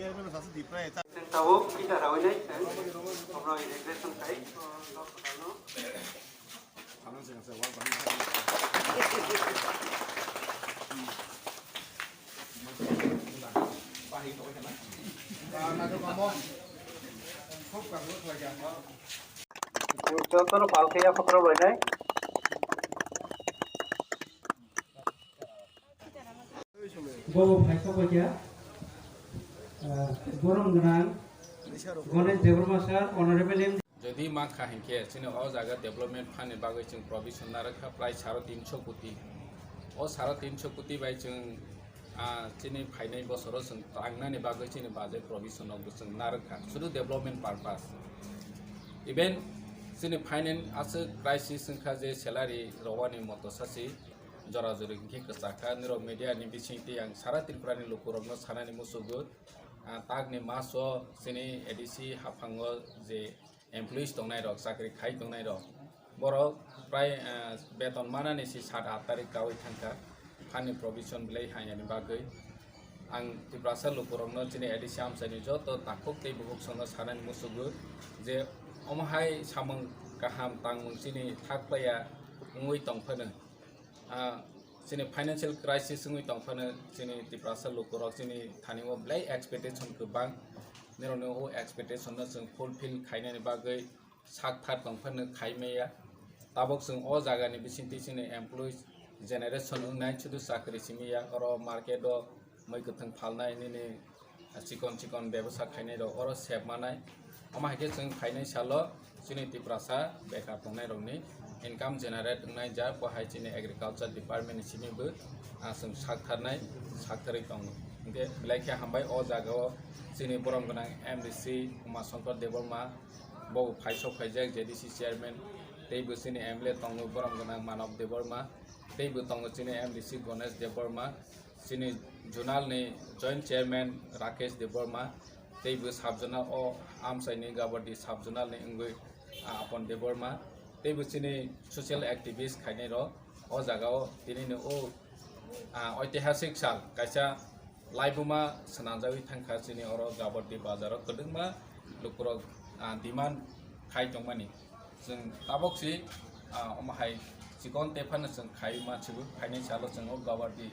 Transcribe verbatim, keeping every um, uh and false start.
Chwng tabuk kita rawi nai, omo inauguration khai. Jotono pal khe yaphak rok bai nai. Bobo phaisok bai khe, ah, borom gwnang Ganesh Debbarma sir, honorable M D. Jodi mankha hinkhe chini o jaga development fund ni bagwi chwng provision narwkha prai saro tinsho koti. O saro tinsho koti bai chwng, ah, chini phainai bosoro chwng tangnani bagwi chini budget provision no bo chwng narwkha sudu development purpose. Even chini finance aswk crisis wngkha je salary rowani moto sachi jora jori hinkhe kwchakha nirok media ni bisingtwi ang sara Tripura ni lukurokno sanani musugo. Ah, takni maso chini A D C haphango je employees tongnai rok, chakri khai tongnai rok, borok prai, ah, beton manani si sat at tarik kawi thangkha, fund ni provision belai haiyani bagwi. Ang Tiprasa lukurokno chini A D C amchaini joto takhuk tei bukhuk songno sanani musugo je omo hai samung kaham tangmung chini thak paiya wngwi tongphano. Ah, chini financial crisis wngwi tongphano chini Tiprasa lukurok chini thani o belai expectation kwbang. Nirokni o expectation no chwng fulfill khainani bagwi sak thar tongphano khai maya. Tabuk chwng o jagani bisingtwi chini employees generation wngnai, sudu chakri simi ya, oro market o mui kwthwng phalnai nini chikon chikon bebasa khainai rok oro sep manai. Omo hai khe chwng phainai salo chini Tiprasa bekar tongnai rokni income generate wngnai, jar bo hai chini agriculture department ni simi bo, ah, chwng sak tharnai, sak tharwi tongo. Hinkhe belai khe hambai o jaga o chini borom gwnang M D C Uma Shankar Debbarma, bo phaisok phaijak J D C chairman, tei bo chini M L A tongo borom gwnang Manav Debbarma, tei bo tongo chini M D C Ganesh Debbarma, chini zonal ni joint chairman Rakesh Debbarma, tei bo sub zonal o amchaini Gabadi sub zonal ni wngwi, ah, Apon Debbarma, tei bo chini social activist khainai rok o jaga o tini ni o, ah, oitihasik sal kaisa laibuma swnamjagwi thangkha chini oro Gabadi bazar o kwbangma lukurok, ah, demand khai tongmani. Chwng tabok si, ah, omo hai chikon tephano chwng khai ma chibu, phainai salo chwng o Gabadi